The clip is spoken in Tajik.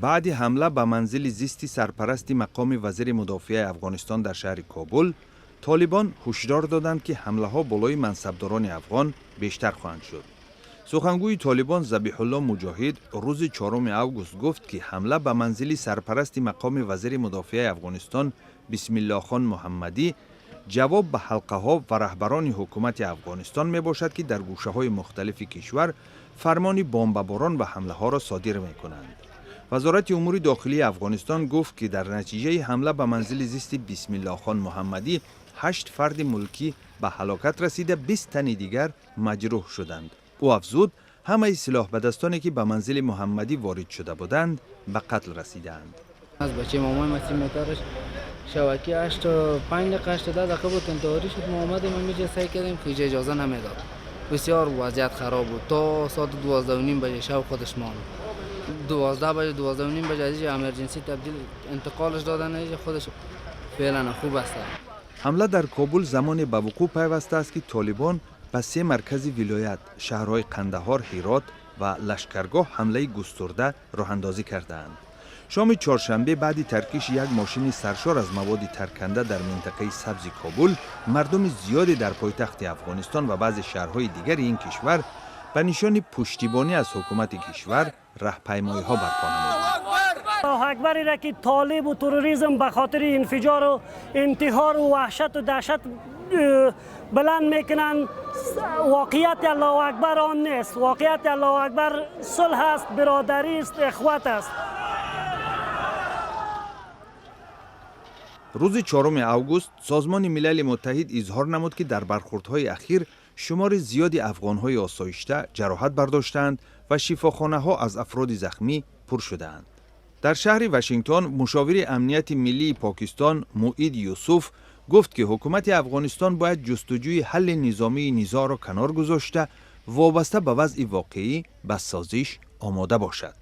Баъди ҳамла ба манзили зисти сарпарасти мақоми вазири мудофиаи Афғонистон дар шаҳри Кобул, Толибон ҳушдор доданд, ки ҳамлаҳо болои мансабдорони афғон бештар хоҳанд шуд. Сухангӯи Толибон Забиҳулло Муҷоҳид рӯзи 4 август гуфт, ки ҳамла ба манзили сарпарасти мақоми вазири мудофиаи Афғонистон Бисмиллохон Муҳаммадӣ ҷавоб ба ҳалқаҳо ва раҳбарони ҳукумати Афғонистон мебошад, ки дар гӯшаҳои мухталифи кишвар фармони бомбаборон ва ҳамлаҳоро содир мекунанд. Вазорати умури дохилии Афғонистон гуфт, ки дар натиҷаи ҳамла ба манзили зисти Бисмиллохон Муҳаммадӣ ҳашт фарди мулкӣ ба ҳалокат расида, 20 тани дигар маҷрӯҳ шуданд. Ӯ афзуд, ҳамаи силоҳбадастоне, ки ба манзили Муҳаммадӣ ворид шуда буданд, ба қатл расидаанд. از بچه مامای ما 30 مترش شبکی 8 و 5 دقیقه، 8 و 10 دقیقه بود، انتحاری شد. ما آمدیم اینجا، سعی کردیم که اینجا اجازه نمیداد. بسیار وضعیت خراب بود. تا ساعت 12:30 بجه شب خودش ماند. 12 بجه، 12:30 بجه از اینجا emergency تبدیل انتقالش دادن. اینجا خودش فعلا خوب است. Ҳамла дар Кобул замоне ба вуқӯъ пайвастааст, ки Толибон ба се маркази вилоят, шаҳрҳои Қандаҳор, Ҳирот ва Лашкаргоҳ, ҳамлаи густурда роҳандозӣ кардаанд. Шоми чоршанбе, баъди таркиши як мошини саршор аз маводи тарканда дар минтақаи сабзи Кобул, мардуми зиёде дар пойтахти Афғонистон ва баъзе шаҳрҳои дигари ин кишвар ба нишони пуштибонӣ аз ҳукумати кишвар раҳпаймоиҳо барпо намуданд. الله اکبری را که طالب و تروریسم به خاطر انفجار و انتحار و وحشت و دهشت بلند میکنن، واقعیت الله اکبر آن نیست. واقعیت الله اکبر صلح است، برادری است، اخوت است. Рӯзи 4 август Созмони Милали Муттаҳид изҳор намуд, ки дар бархурдҳои ахир шумори зиёди афғонҳои осоишта ҷароҳат бардоштаанд ва шифохонаҳо аз афроди захмӣ пур шудаанд. Дар шаҳри Вашингтон мушовири амнияти миллии Покистон Муид Юсуф гуфт, ки ҳукумати Афғонистон бояд ҷустуҷӯи ҳалли низомии низоъро канор гузошта, вобаста ба вазъи воқеӣ ба созиш омода бошад.